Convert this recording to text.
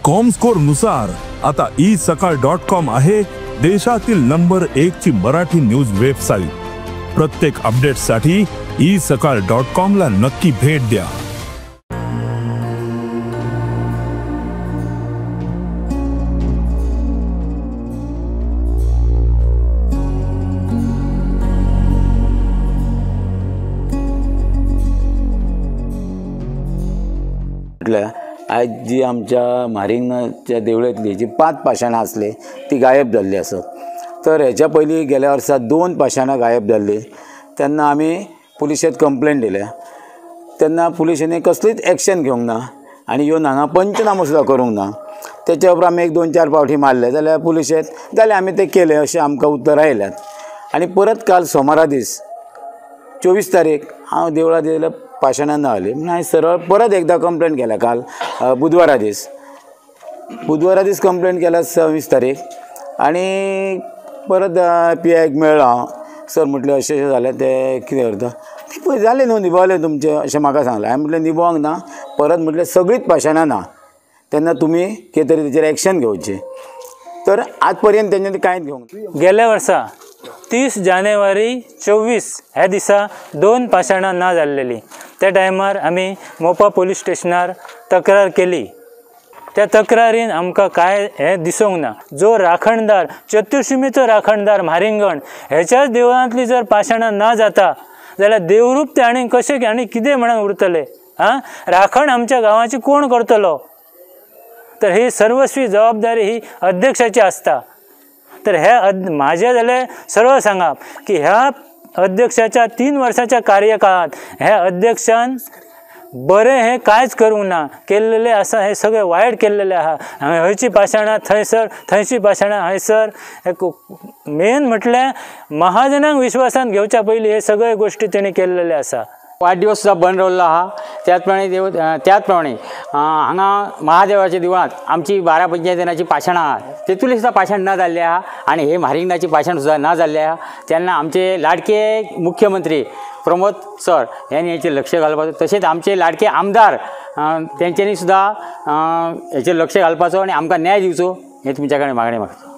Comscore नुसार आता E सकाळ डॉट कॉम आहे देशातील नंबर 1 ची मराठी न्यूज वेबसाईट। प्रत्येक अपडेटसाठी ई सकाळ डॉट कॉम ला नक्की भेट द्या। आयज जी आमच्या म्हारिंगच्या देवळांतली जी 5 पाशाणां आसली ती गायब जाल्ली आसत। तर हेच्या पयलीं गेल्या वर्सा 2 पाशाणां गायब जाल्ली तेन्ना आमी पुलिशेंत कंप्लेन दिल्या तेन्ना पुलिशेंनी कसलीच एक्शन घेवंक ना आनी येवन हांगा पंचनामो सुद्दां करूंक ना। तेच्या उपरांत आमी 1 2 4 फावटी मारले जाल्यार पुलिशेंत जालें आमी तें केलें अशें आमकां उत्तर आयल्यात। आनी परत काल सोमारा दीस 24 तारीख हांव देवळांत गेल्यार पाशाणां ना जाली म्हणून हांवें सरळ परत एकदां कंप्लेन केल्या काल बुधवारा दीस कंप्लेन केल्या 26 तारीख आनी परत पी आयक मेळ्ळो हांव। सर म्हटलें अशें अशें जालें तें कितें करता तें पळय जालें न्हू निभावलें तुमचें अशें म्हाका सांगलें। हांवें म्हटलें निभावंक ना परत म्हटलें सगळींच पाशाणां ना तेन्ना तुमी कितें तरी तेचेर एक्शन घेवचें। तर आज पर्यंत तेंच्यांनी कांयच घेवंक। गेल्या वर्सा 30 जानेवारी 24 ह्या दिसा 2 पाशाणां ना जाल्लेली त्या टायमार आमी मोपा पोलीस स्टेशनार तक्रार केली। त्या तक्रारीन आमकां कांय हें दिसूंक ना। जो राखणदार चतुर्शिमेचो राखणदार म्हारिंगण हेच्याच देवळांतली जर पाशाणां ना जाता जाल्यार देवरूप ते आनी कशें आनी कितें म्हणून उरतले? आं, राखण आमच्या गांवाची कोण करतलो? तर ही सर्वस्वी जबाबदारी ही अध्यक्षाची आसता। तर हे म्हाजें जाल्यार सरळ सांगप की ह्या अध्यक्षाच्या 3 वर्साच्या कार्यकाळांत ह्या अध्यक्षान बरें हें कांयच करूंक ना, केल्लेलें आसा हें सगळें वायट केल्लेलें आहा। हयची पाशाणां थंयसर, थंयची पाशाणां हयसर। मेन म्हटल्यार महाजनांक विश्वासान घेवच्या पयलीं हे सगळे गोश्टी तेणी केल्लेले आसा। वाडदिवस सुद्दां बंद दवरलो आहा। त्याच प्रमाणे हांगा महादेवाच्या देवळांत आमची 12 पंचायतीनाची पाशाणां आहा तेतुली सुद्दां पाशाण ना जाल्ली आहा आनी हे म्हारिंगणाची पाशाण सुद्दां ना जाल्ली आहा। तेन्ना आमचे लाडके मुख्यमंत्री प्रमोद सर यांनी हेचेर लक्ष घालपाचो, तशेंच आमचे लाडके आमदार तेंच्यांनी सुद्दां हेचेर लक्ष घालपाचो आनी आमकां न्याय दिवचो हें तुमच्या कडेन मागणें मागता।